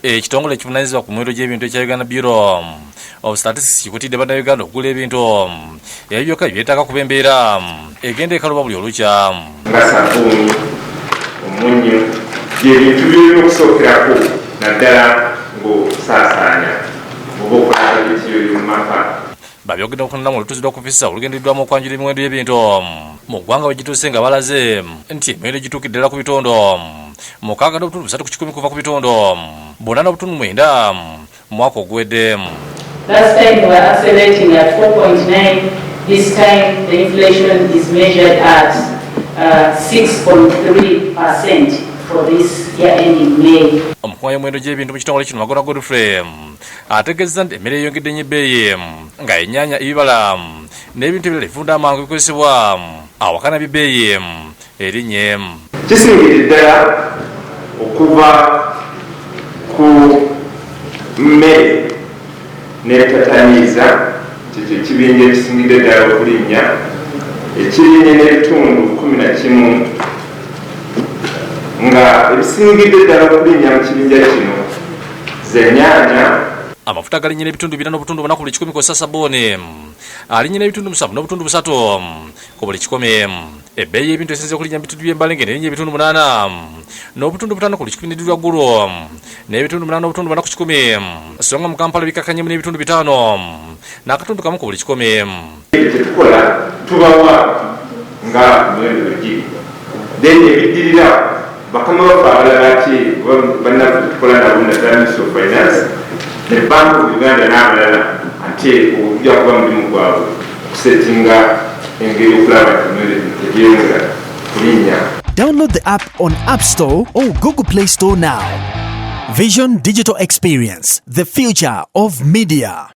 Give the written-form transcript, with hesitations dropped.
Ekitongole ekivunanyizibwa ku miwendo gy'ebintu ekya Uganda Bureau of Statistics kikutidde Bannayuganda okugula ebintu ebyo byokka byebyetaaga kuba embeera egenda ekaluba buli olukya. Nga sabuuni, omunnyo byebintu byolina okusookerako naddala ng'osaasaanya oba okola bajeti yo ey'omu maka. Babyogedde okunona mu lutuzi lw'okufisa olugendereddwamu okwanjula emiwendo y'ebintu mu ggwanga bwe gituuse, nga balaze nti emiwendo gituukidde ddala ku bitundu 6.3 kuva ku bitundu 8.9 mu mwaka oguwedde. Last time we were accelerating at 4.9. This time the inflation is measured at 6.3% for this year ending May. Omukunga y'omuwendo gy'ebintu mu kitongole kino, Magona Godfrey, ategeezezza nti emmere eyongedde nnyo ebbeeyi, nga ennyaanya, ebibala n'ebintu ebirala ebivunda amangu ebikozesebwa awaka nabyo ebbeeyi erinnye. Kisingidde ddala okuva ku mmere n'ebitataniiza, kyekyo ekibinja ekisingidde ddala okulinnya, ekirinnye n'ebitundu 11, nga ebisingidde ddala okulinnya mu kibinja kino zenyaanya. Amafuta galinnya n'ebitundu 4.4 ku buli 100, kw'ossa sabbuuni alinnye n'ebitundu 7.3 ku buli 100. Ebbeeyi y'ebintu esinze okulinnya mu bitundu by'e Mbale, ng'erinnya ebitundu 8.5 ku buli 100, n'eddulwa Gulu n'ebitundu 8.4 ku 100, so nga mu Kampala bikakanyemu n'ebitundu 5.1 ku buli 100. Kyetukola, tubawa nga muwendo giri, then ebiddirira bakama baffe abalala ate bannaffe tukola nabo, naddala Ministry of Finance ne Bank of Uganda n'abalala, ate ogujja kuba mulimu gwabwe okusetinga engeri okulaba nti emiwendo gino tegyeyongera kulinnya. Download the app on App Store or Google Play Store now. Vision Digital Experience, the future of media.